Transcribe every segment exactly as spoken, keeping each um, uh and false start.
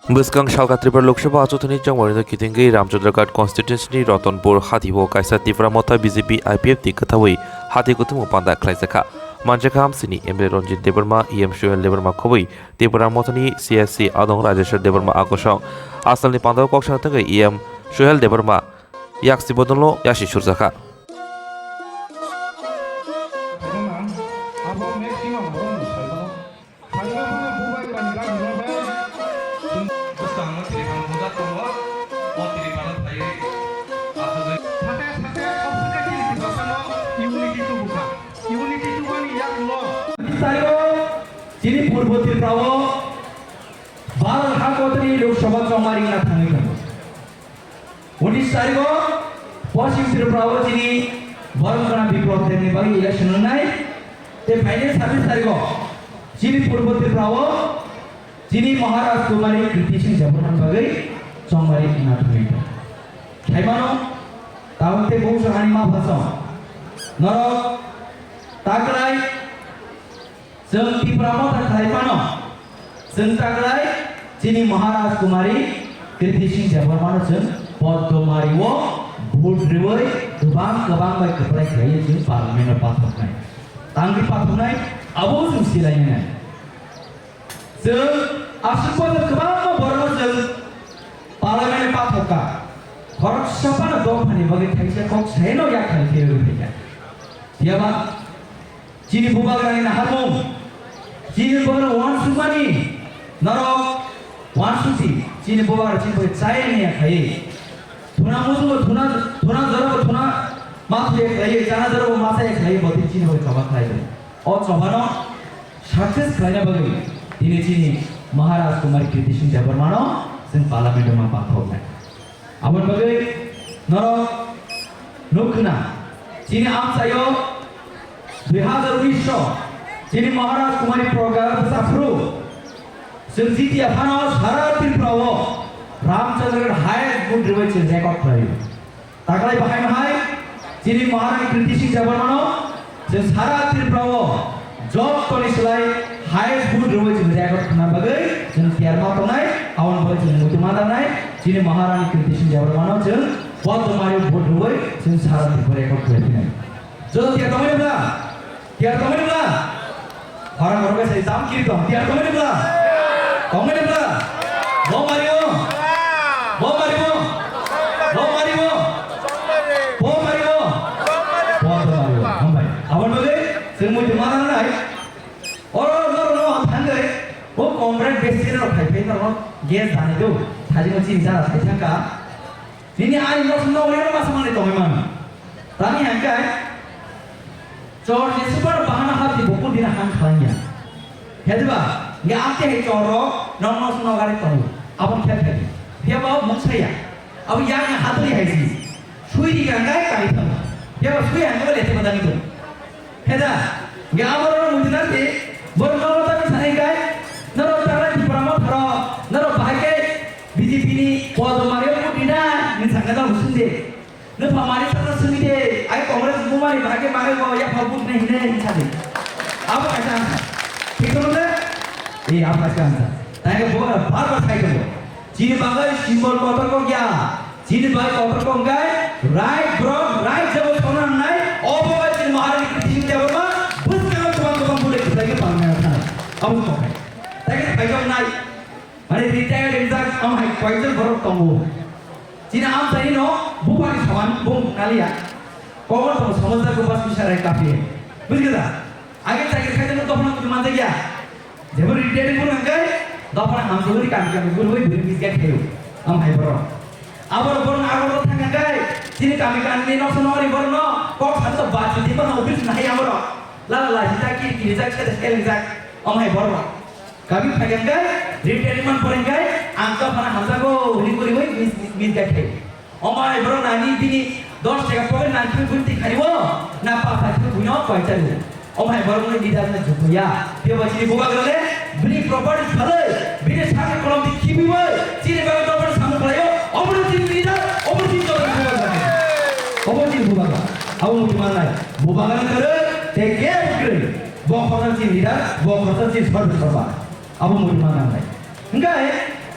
Bwskang salka Tripura Lok Sabha achukthani chongmarino kitingwi Ramchandraghat constituency ni Ratanpur hati o kaisa Tipra Motha B J P I P F T kwthawi hati kuthumung panda khlaijakha. Manjakha amsini M L A Ranjit Debbarma, E M Suhel Debbarma khobwi Tipra Mothani C S C adong Rajeshwar Debbarma akosong. Asalni pandao kok sana thangwi E M Suhel Debbarma yaksi bodolno yasi surjakha. Chini Purbo Tripura o Bharat hakotri Lok Sabha chongmari wngna thangwi tongo. Unis tarigo Poschim Tripura o chini Borom Gana Biplab Deb ni bagwi election wngnai. Tei phainai sabis tarigo chini Purbo Tripura o chini Maharaj Kumari Kriti Singh Debbarma ni bagwi chongmari wngna thangwi tongo. Thaimano tabuk tei bungsa ani ma phaso norok taklai Chwng Tipra Motha khlai phano, chwng taklai chini Maharaj Kumari Kriti Singh Debbarmano chwng Poddomari o vote rwui kwbang kwbang bai kwplai khlaiwi chwng parliament o pathoknai. Tangwi pathoknai, abo chwng silainai. Chwng aswk bochor kwbangma borokno chwng parliament o pathokka. Khoroksa phano dophani bagwi thaisa kok saino yakhani phirwi phaikha. Phiyaba Chini bubagrani naharmung, chini bubagra wansukmani norok wansukdi, chini bubagra chini bai chaya niya khai. Thuna musugo thuna, thuna jorogo thuna mathuya khlaiwi, chana jorogo masaya khlaiwi, botwi chini bai choba khlaiwi. O chobano success khlaina bagwi tini chini Maharaj Kumari Kriti Singh Debbarmano chwng parliament o ma pathoknai. Aboni bagwi norok nukna, chini amchaio dui hazar unis o chini Maharaj Kumari program bwsa phuru chwng jitiya phano sara Tripura o Ramchandra highest vote rwui chwng record khlaio. Taklai bahai bahai chini Maharani Kriti Singh Debbarmano Chwng sara Tripura o joto ni slai highest vote rwui chwng record khna bagwi chwng tiyar ma tongnai, aboni bagwi chwng muitu ma dangnai, chini Maharani Kriti Singh Debbarmano chwng boddo mari vote rwui chwng sara Tripura record khlai phinai. Joto tiyar tongmani bla? Tiyar tongmani bla? Khorang khorang khe sai tam kiri tong, tiyar tongmani bla? Tongmani bla? Bo mari o? Bo mari o? Bo mari o? Bo mari o? Bo mari o. Hambai. Aboni bagwi chwng muitu ma nangnai. Oro norok no thangwi o comrade besi rok phai phai norok gas dani do. Thajino chini jara sai thangka. Nini ani nok sumno ori no masa mani tongwi mano. Tani hangkai chor je super bahana hati boku dina hang khalangya. Hediba nge ate hai chor ro nok nok sumno gari tongo. Abon khe khe. Phiya ba mung saya. Abo yang yang hatri hai si. Sui di gangkai kai thang. Phiya ba sui hangkai le te badani to. Heda nge abo ro mung dina te. Bor no ro tani sanai kai. Noro tara di pramo tharo. Noro bahai kai. B J P ni podo mario ko dina. Ni sangka da musun de. Nupha mani sakno simi de, ai Congress bumani bahai khe manwi bo yapha but ne hine hin sadi. Abo kaisa ansa. Thik no de? Ei abo kaisa ansa. Tai bo bar bar sai tongo. Chini bagwi symbol kotor kok ya. Chini bai kotor kok gai, right bro, right jabo thona nai, obo bai chini Maharani Kriti Singh Debbarma, bus kama tubang tubang bule kitai ke palmena thana. Abo kok kai. Tai ke bai jong nai. Mane retired wngjak, am hai koyekjon borok tongo. Chini amchaini no buphani soman bung naliya. Kokno tongo somajda ko bas bisharai kapiye. Bujikha da? Age chakri khaitamo dophano kutu manjakya. Jebo retired bung hwnkhe dophano hamsuguri kami kami gurui gurui bisga khayo. Am hai borok. Aboro borok agor thang hwnkhe chini kami kami ni noksa nokni borokno kok sato bati di bana office nahai amoro. Lala lajijak kiri kirijak sete selengjak. Am hai borok. Kami phaikan kai, retirement poren kai, ang ka phana hamjago, hini kuri wi mis, mis, mis kai khai. Omai borok nani bini dos taka pocket nani khe bini tikhari o, na pa pa khe bini o koi charu. Omai borok ni leader na jukuya. Pia ba chini bubagra le, bini property phalai, bini sakni kolom di khibi bai, chini baga property samu khlai o, obo chini leader, obo chini joto bubagra. Obo chini bubagra. Abo muti manai. Bubagra kare, te ke kare. Bo khorsa chini leader, bo khorsa chini sorbe sorba. Abo muti manai. Hingkai,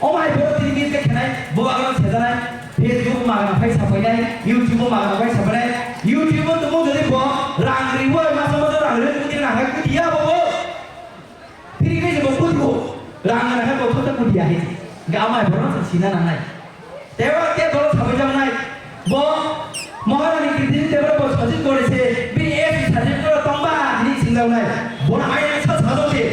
Omo hai borok tini miss khe khenai, bo bagwi sejanai, Facebook magna phai sapainai, YouTube magna phai sapainai, YouTube o tumo jodi bo rang riwi, masa masa rang riwi, tini nang hai kudiya bo bo. Phiri khe bo kudibo, rang nang hai bo thota kudiya he. Ga omo hai borok se sina nangnai. Tebo te dolo sabai jangnai. Bo Maharani Kirti Debra bo sajit gore se, bini S C certificate tongba, hini singlaunai. Bono hai sa sajok se.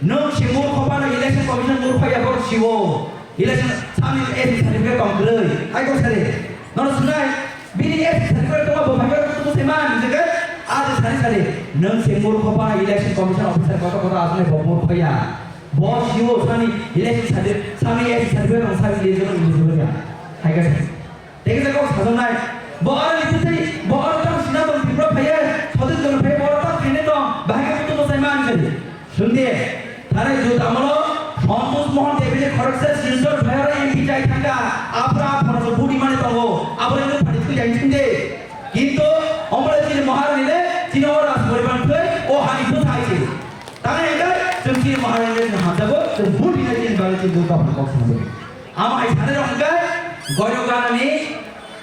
Nwng se murkho phano election commission murkho ya borok siwo. Election sami S C certificate tong kwrwi. Hai kok sari. Nono sunai. Bini S C certificate tongma bo phai borok tu se man jege. A je sari sari. Nwng se murkho phano election commission officer koto koto asonai bo murkho ya. Bo siwo sami election certificate, sami S C certificate tong sami election commission ya. Hai kok sari. Tei kisa kok sajaknai. Bo aro ni twi, bo aro tang sina tong Tripura phaiye, Chhattisgarh phaiye, bo aro tang khainai tong, bahai khe kutung bwsai ma ani sari. Sungdi, thani juda amolo, Santosh Mohan Debini khoroksa Silchar phai aro M P jai thangkha, aphra aphra so budi mani tongo, aboni no phani thwi jai sungdi. Kintu, omole chini Maharani le, chini o Rajporibar thwi, o hani bwsai se. Tang engkha, chwng chini Maharani le chwng hamjago, chwng budi nai chini bagwi chini dukha phano kok swnamwi. Amo hai sanai rok hwnkhe goiro ganani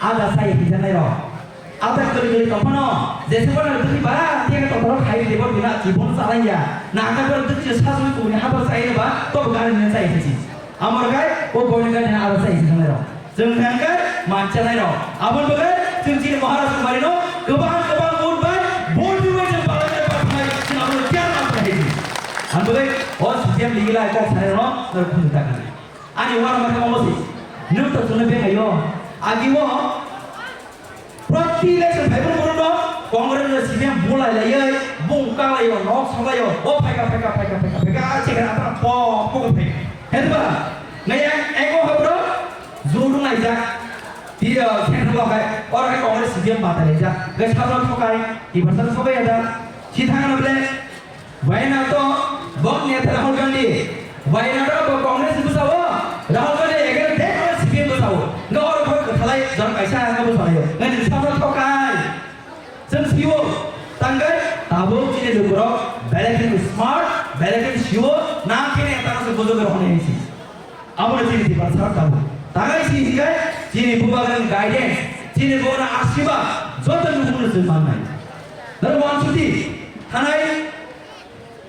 ada sai hinjanai rok. Ada kwrwi kwrwi tongphano jesa phano dukhi bara tiya tongthoro khai rwdi bo bina jibon chalaiya. Na aka kwrwi dukhi sajwi kubuni habar sai rwba tobo ganani sai hinsi. Amo rwkhe o goiro ganani ada sai hinjanai rok. Chwng hwnkhe manchanai rok. Aboni bagwi chwng chini Maharaj Kumarino kwbang kwbang vote bai vote rwwi chwng parliament bai thangwi chwng abono chairman khlai hinsi. Ang bagwi o C P M ligilai kok sanai rokno norok khunju ta khlai. Ani uara mata omo si. Nwng to chwngno beng ayo. Agi o proti election phaibo borok no Congress no C P M bulai laiwi bung kalai o nok salai o. O phaika phaika phaika phaika phaika a chekra atra po po phai. Hedba ngai ang ego habro juru naijak. Tiro central o khai oro khai Congress C P M batai laijak. Ngai sabno thokai, tibarsa thokai ada. Si thangna ble Wayanad o bo neta Rahul Gandhi. Wayanad o bo Congress bwsao. Rahul Gandhi against de Congress C P M bwsao. Nga oro bo kwthalai jon kaisa nga bwsao. Nga ni sabno thokai. Chwng sio. Tangkai tabuk chini lukurok belai khe smart, belai khe sio. Nang khe neta no se bujok rok hwnwi si. Abo no chini tiprasa tabuk. Tangai si hikai chini bubagrani guidance, chini bubagrani asirwad joto nukung no chwng mannai. Nang wansuti thanai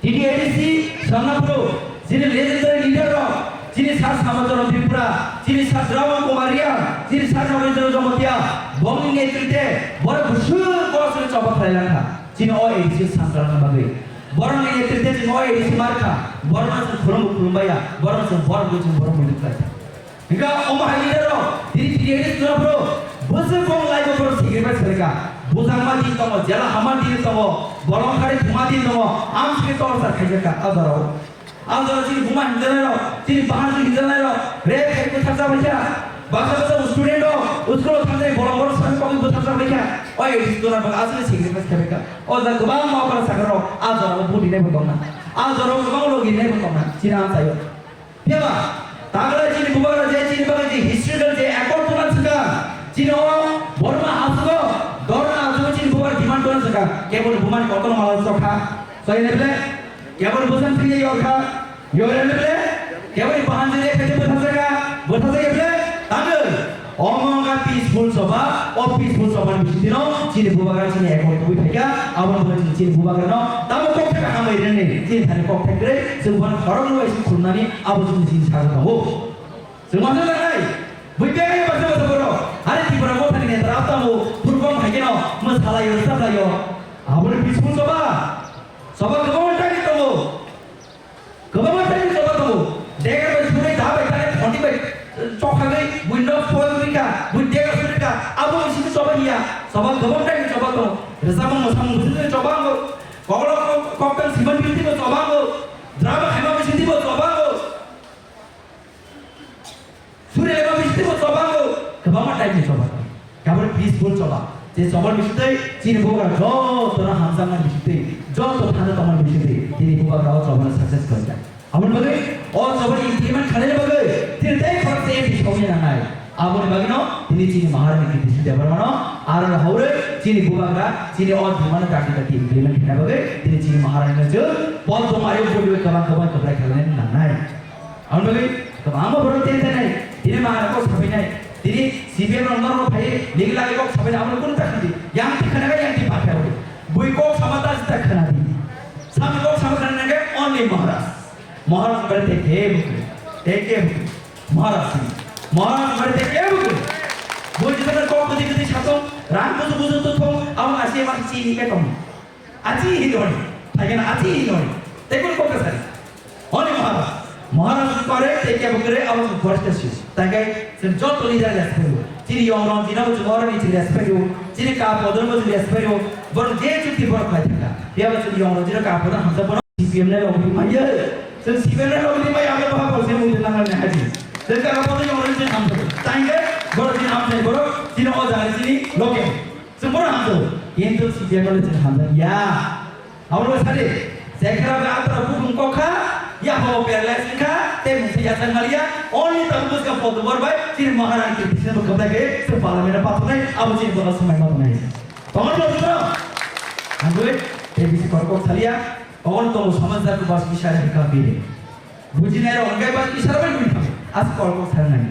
T T A D C Sonapur, chini legendary leader rok, chini Sir Samacharan Tripura, chini Sir Drawan Kumar Reang, chini Sir Nagendra Jamatia, bongni netritwe borok bwswk borok chini choba khlai langkha, chini o A D C sangkar wngna bagwi. Borokni netritwe chini o A D C markha, borokno chwng khulumbo khulumbaiya, borokno chwng borok bai chwng borok bai khlaikha. Hingkha omo hai leader rok, tini T T A D C Sonapur, bwswk bong lai bo borok sacrifice khlaikha. Bujangma din tongo, jela hama din tongo, bolong khari thuma din tongo, amsini torsa khaijakha a jorao. A jorao chini buma hinjanai rok, chini bahanjwk hinjanai rok, rape khai bwthakjak baikha. Baksa baksa student rok, school o thangjani bolong borok sani bagwi bwthakjak baikha. O A D C Sonapur aswk sacrifice khai baikha. O jaga kwbangma opera sakha rok, a jorao budi nai bo tongna. A jorao kwbang logi nai bo tongna, chini amchaio. Phiya ba, tagra chini bubagra je chini bagwi je historical je accord tongna swkang, chini o Borma hasungo, Dorna hasungo chini bubagra demand tongna swkang, kebo ni bumani kotor mala chokha, soi ne ble, kebo ni bwsang thwi yorkha, yore ne ble, kebo ni bahan je khaite bwtha chaka, bwtha chaka ble, tangwi. Omo wngkha peaceful choba, o peaceful choba ni bisingtwi no chini bubagra chini ekor tubui phaikha, abo ni bagwi chini bubagra no tamo kok thai hambai rwnani, chini thani kok thai kwrwi, chwng bono khoroknwi bai se khulumnani abo chini chini saka tongo. Chwng masa nangnai, bui beng ayo basa basa borok, are Tripura mothani netra abo tamo, phuru bong hai kheno mwsalaio, rwchaplaio, abo ni peaceful choba, choba kwbangma tangwi tongo. Kwbangma tei choba tongo. Dega bai suri da bai tare thoni bai chokhagwi buino phoi rika, bui dega suri ka, abo isi choba niya. Choba kwbang tei choba tongo. Rwchapmung mwsamung bisingtwi choba ango. Koklop kok-, koktang siman bisingtwi bo choba ango. Drama khaima bisingtwi bo choba ango. Suri lema bisingtwi bo choba ango, kwbangma type ni choba tong. Kabur peaceful choba. Je choba ni bisingtwi chini bubagra joto no hamjakma ni bisingtwi, joto thani tongma ni bisingtwi, chini bubagra o choba no success khaijak. Aboni bagwi o choba ni implement khlaina bagwi chini tei khoroksa M P songni nangnai. Aboni bagwi no tini chini Maharani Kirti Singh Debbarma no aro no haurwi chini bubagra chini o demand no dakti dakti implement khlaina bagwi tini chini Maharani no je pol tongma ayo budi kwbang kwbang kwplai khlaina nangnai. Aboni bagwi Kwbangma borok tentenai, tini ma kok sabainai, tini C P M rok norok phai, nini lagi kok sabainai, abo kunu ta khna di, yang ti khna ga, yang ti pa khe abo. Bui kok sama ta ta khna di. Sami kok sama khna nangkhe only Maharaj. Maharaj bari te ke bukre, te ke bukre. Maharaj ni. Maharaj bari te ke bukre. Bui jisana kok kudi kudi satung, rang kudu kudu tu thong, abo asi ema si ni ke tong. Achi hinoi, thaigena achi hinoi, tei kun kok kasari. Oni Maharaj, Maharaj kore tei kebo kore abo chwng kore tei sio. Taikai chwng joto leader respect o. Chini yong rong jina bo chwng oro ni chwng respect o. Chini ka podor bo chwng respect o. Borok je chukti borok khai thangka. Phiya bo chwng yong rong jina ka podor hamsa borok C P M ne logi maiya. Chwng C P M ne logi maiya abo bahai bo chwng mungte nang nang haji. Chwng ka podor yong rong jina hamsa. Taikai borok jina hamsa borok chini o jaga chini loke. Chwng bono hamjao, kintu C P M no chwng hamjakya. Abo sadi, Sekhra bai Atra bukhung kokha, yaphao paralyze wngkha, tei mungsa yachak maliya, only tabuk bwskang Podmobor bai, chini Maharani ke bising bo khabdai khe, chwng parliament o pathornai, abo chini bono swmai ma tongnai. Tongo no chwng? Hamjoi, tei bisi kok kok salia, ogon tongo samajdak bas bisare hika bire. Bujinai rok hwnkhe bas bisare bai nui thango, as kok kok sanai.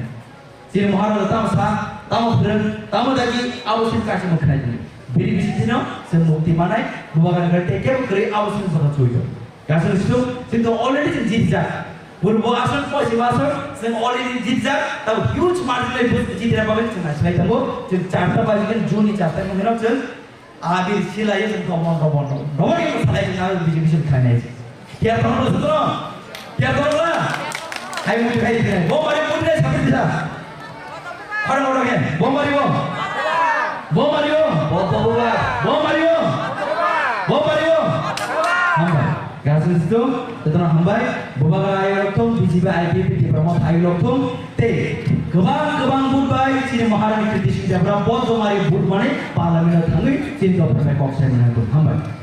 Chini Maharaj tamo sa, tamo phrwng, tamo dagi, abo chini kaisa mwkhwnai di. Bini bisingtwi no chwng mukti manai, bubagra khe tei kebo kwrwi abo chini bwkha chui tong. Kaisa situng, chini to already chini jitjak. Purbo aswk, poschim aswk, chwng already jitjak. Tamo huge margin bai bwswk jitina bagwi chwng naisilai tongo. Chwng charta baji khe, June ni charta wngkhe no chwng Abir silai chwng romon romon romon romon khe salai chwng aro B J P chwng khlainai. Kya tono sutro? Kya tono la? Hai muti hai khe. Bo mari muti nai sabri disa. Khorang khorang khe. Bo mari bo. Bo mari bo. Bo bo bo ba. Bo mari bo. Bo mari bo. Hambai. Gaswis tu, jotono hambai, bubagra ayarok thung, B J P I P P Tipra Motha ayarok thung, tei kwbang kwbang vote bai chini Maharani Kriti Singh Debra bo jomari vote manwi parliament o thangwi chini dopha bai kok sai manai thung. Hambai.